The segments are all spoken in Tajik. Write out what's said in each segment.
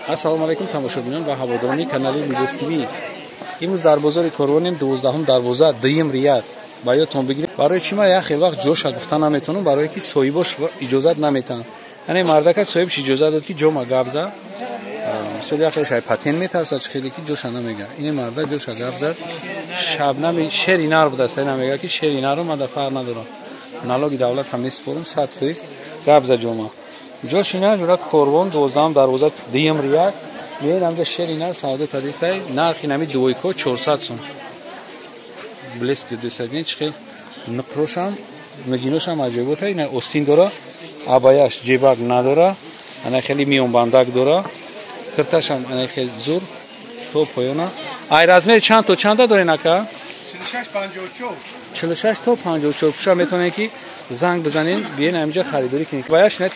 Ассалому алайкум тамошобинон ва ҳаводорони канали Либос ТВ. Имрӯз дар бозори Корвонем, 12 дарвоза, дуюм рияд. Ба ёдтон бигиред, барои чӣ ман як хел вақт ҷоша гуфта наметавонам, барое ки соҳибош иҷозат наметаҳанд. Яъне мардака соҳибш иҷозат дод, ки ҷома гап зад. Мисол як хелш ай патент метарсад, чӣ хеле ки ҷоша намега. Ин марда ҷоша гап зад. Шабнами шери нар будаст, ина мега ки шери нару ман да фарқ надорам. Налоги давлат ҳам месупорам 100% гап за ҷома. Ҷош ина ҷура Корвон 12 дарвоза дуюм рияд. Меояд ҳамҷа шери нар савдо кардистай. Нархи нами двойко 400 сум. Блеск зидисагин чӣ хел нуқрошам, нигиношам аҷоибота. Ина остин дора, абаяш ҷебак надора, ана хеле миёнбандак дора. Кирташам ана хел зур то поёна. Ай размери чанд то чанда дорен ака? 46 54. 46 то 54. Пуша метавонед ки занг бизанед, биен ҳаминҷа харидорӣ кунед. Баяш не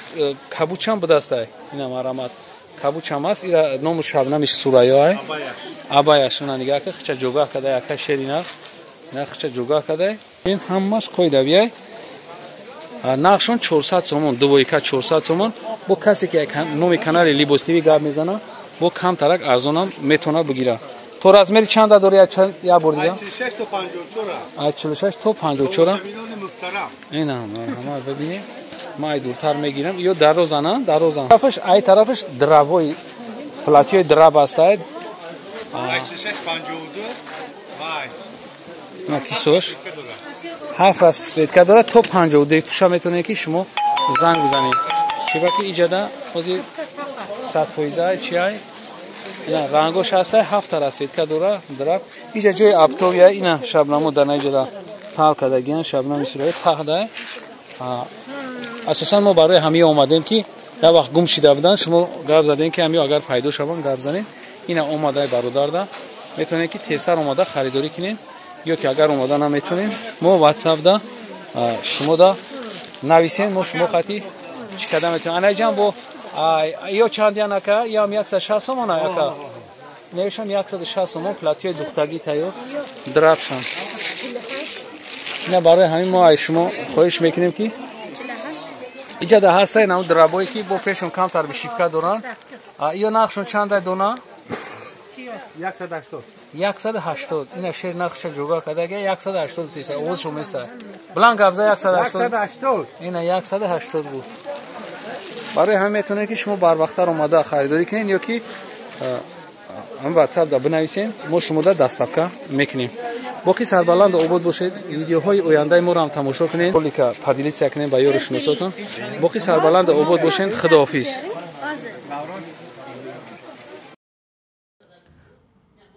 кабучам будастай. Ина марамат. Кабучам аст, ира ному шабнами Сурайё ай. Абаяш уна нигаҳ ка, хича ҷогаҳ када, яка шерина. На хича ҷогаҳ када. Ин ҳамаш қоидавиай. Нархшон 400 сомон, двойка 400 сомон. Бо касе ки номи канали Либос ТВ гап мезана, бо камтарак арзонам метавона бигира. То размери чанда дори як бор дига? 46 то 54. Аз 46 то 54. Ина марҳамат бибинед. Ман ай дуртар мегирам. Ё дарозана, дарозан. Тарафаш ай тарафаш дравои платьёи драб ҳастай. 46 52. Вай. На кисош. Ҳафт расцветка дорад то 52 пуша метавонед ки шумо занг бизанед. Чиба ки иҷада ҳозир 100% чи ай? Ина рангош ҳастай, ҳафта расцветка дора драб. Иҷа ҷои аптовия, ина шабнамо дар наиҷада тал кардагиян, шабнами сураи таҳдай. Асосан мо барои ҳамия омадем ки як вақт гум шида буданд, шумо гап задем ки ҳамиё агар пайдо шаванд гап занем. Ина омадай бародарда. Метавонед ки тезтар омада харидорӣ кунед, ё ки агар омада наметавонем, мо WhatsApp-да шумода нависем, мо шумо қати чӣ карда метавонем. Анаҷам бо ё чанд ян ака, ям 160 сомон ака. Навишам 160 сомон платьёи духтагӣ тайёр драпшан. Ина барои ҳамин мо ай шумо хоҳиш мекунем ки иҷада ҳастай нам драбое ки бо пешон камтар бишивка доранд. Ё нархшон чандай дона? 180. 180. Ина шер нархша ҷогаҳ кардага 180 теса. Овозшо места. Бланк гапза 180. 180. Ина 180 буд. Барои ҳамин метавонед ки шумо барвақттар омада харидорӣ кунед ё ки ҳам WhatsApp-да бинависед, мо шумода доставка мекунем. Боқӣ сарбаланду обод бошед. Видеоҳои ояндаи моро ҳам тамошо кунед, ролика поделиться кунед ба ёру шиносотон. Боқӣ сарбаланду обод бошед. Худоҳофиз.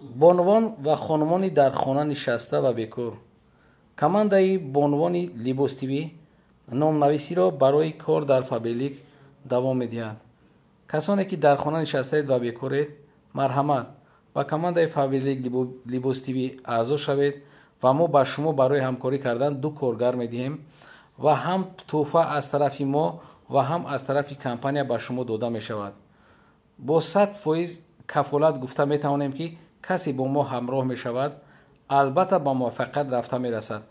Бонувон ва хонумони дар хона нишаста ва бекор. Командаи бонувони Либос ТВ номнависиро барои кор дар Фаберлик давом медиҳад. Касоне ки дар хона нишастаед ва бекоред, марҳамат ба командаи Фаберлик Либос ТВ аъзо шавед ва мо ба шумо барои ҳамкорӣ кардан ду коргар медиҳем ва ҳам тӯҳфа аз тарафи мо ва ҳам аз тарафи компания ба шумо дода мешавад. Бо 100% кафолат гуфта метавонем ки касе бо мо ҳамроҳ мешавад, албатта ба муваффақият рафта мерасад.